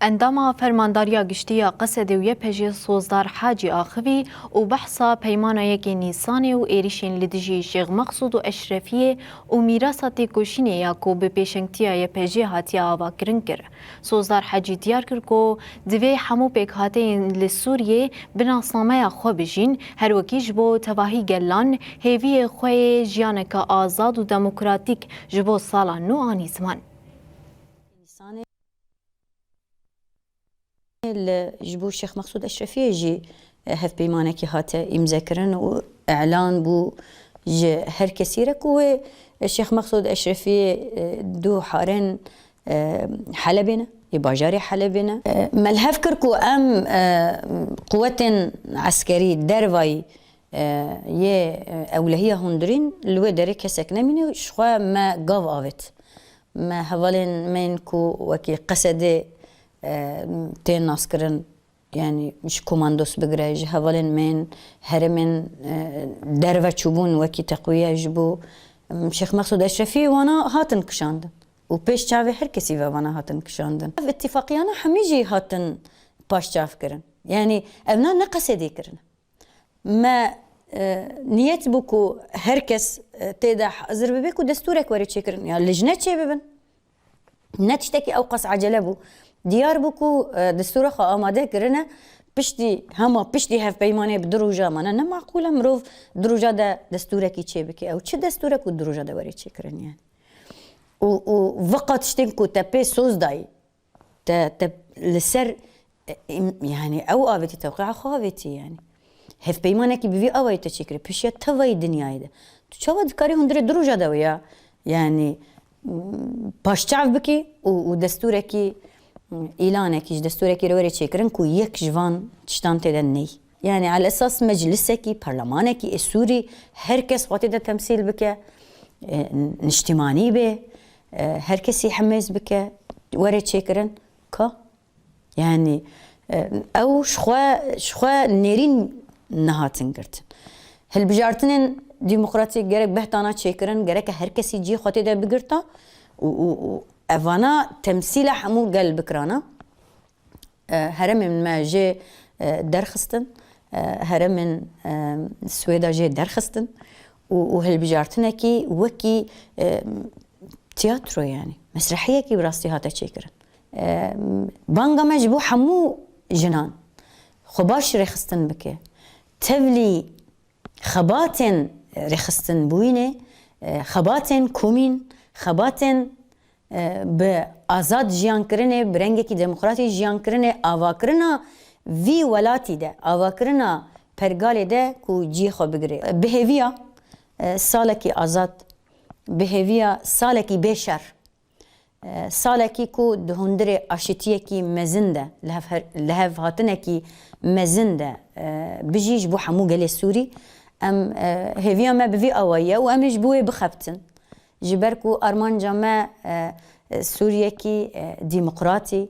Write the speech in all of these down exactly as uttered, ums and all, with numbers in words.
Endama Fermandariya Giştî ya Qesedê û Y P G Sozdar Hacî axivî û behsa peymana yekê Nîsanê û êrîşên li dijî Şêx Mexsûd û Eşrefiyê û mîrasa têkoşînê ya ku bi pêşengtiya Y P G hatiye avakirin kir. Sozdar Hacî diyar kir ku divê hemû pêkhateyên li Sûriyê bi nasnameya xwe bijîn, her wekî ji bo tevahî gelan hêviyê xwe yê jiyaneke azad û demokratîk ji bo sala nû anî ziman. Nîsanê li, ji bo Şêx Mexsûd Eşrefiyê jî, e, hevpeymanekî hate îmzekirin û îlan bû ji her kesî re ku wê, e, Şêx Mexsûd Eşrefiyê, e, du harên, e, Helebê ne, yê bajarê Helebê ne. E, me li hev kir ku em, e, quwetên eskerî dervayî, e, yê, e, ewlehiya hundirîn li wê derê kesek nemîne, ji xwe me gav avêt. Me hevalên me yên ku wekî Qesedê, e, tên naskirin, yanî ji komandos bigire, ji hevalên me yên herêmên, e, derve çûbûn wekî teqwiye ji bo, em, Şêx Mexsûd Eşrefî wana hatin kişandin û pêş çavê her kesî ve wana hatin kişandin. Ev îtîfaqiyana hemî jî hatin paşçav kirin. Yanî evna ne Qesedê kirin. Me, e, niyet bû ku her kes, e, tê de hazir bibe ku destûrek were çêkirin. Ya lijne çê bibin. Ne tiştekî ew qas ecele bû. Diyar bû ku, e, destûra xwe amade kirine, piştî, hema piştî hevpeymanê bi du roja mane. Ne maqûl e mirov du roja de destûrekî çê bike. Ew çi destûrek û du roja de were çêkirin yani. Û, û viqa tiştên ku te pê soz dayî, te, te li ser, e, im-, yani ew avêtî tewqîa xwe avêtî yani. Hevpeymanekî bi vî awayî te çêkirî, pêşiya tevayî dinyayê de. Tu çawa dikarî hundirê du roja de wê ya, yani, m, paşçav bikî û, û destûrekî, m, îlanekî, ji destûrekî re were çêkirin ku yek ji van tiştan tê de ney. Yani, elesas meclisekî, parlemanekî ê Sûrî her kes xwe tê de temsîl bike, e, niştimanî bê, e, her kesî hemêz bike, were çêkirin. Ka? Yani, e, ew ji xwe, ji xwe nêrîn nehatin girtin. Hilbijartinên demokratîk gerek behtana çêkirin, gereke her kesî cihê xwe tê de bigirta û, û, û evana temsîla hemû gel bikirana. E, herêmên me jê, e, derxistin, e, herêmên, e, Swêda jê derxistin û, û hilbijartinekî wekî, e, tiyatro, yani mesrehiyekî bi rastî hate çêkirin. E, banga me ji bo hemû jinan xwe baş rêxistin bike. Tevlî xebatên rêxistinbûyînê, e, xebatên komîn, xebatên, e, bi azad jiyankirinê, bi rengekî demokratîk jiyankirinê, avakirina vî welatî de, avakirina pergalê de ku cihê xwe bigire. Bi hêviya, e, salekî azad, bi hêviya salekî bê şer, e, salekî ku di hundirê aşitiyekî mezin de, lihev-, lihevhatinekî mezin de, e, bijî ji bo hemû gelê Sûrî. Em, e, hêviya me bi vî awayî ye û em ê ji bo wê bixebtin. Ji ber ku armanca me, e, e, Sûriyekî, e, demokratî,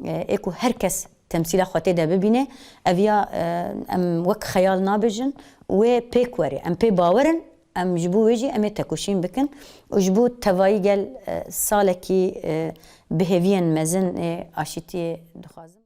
e, ê ku her kes temsîla xwe tê de bibîne, ev ya, e, em wek xeyal nabêjin, wê pêk were. Em pê bawer in, em ji bo wê jî em ê tekoşîn bikin û ji bo tevayî gel, e, salekî, e, bi hêviyên mezin ê aşîtiyê dixwazin.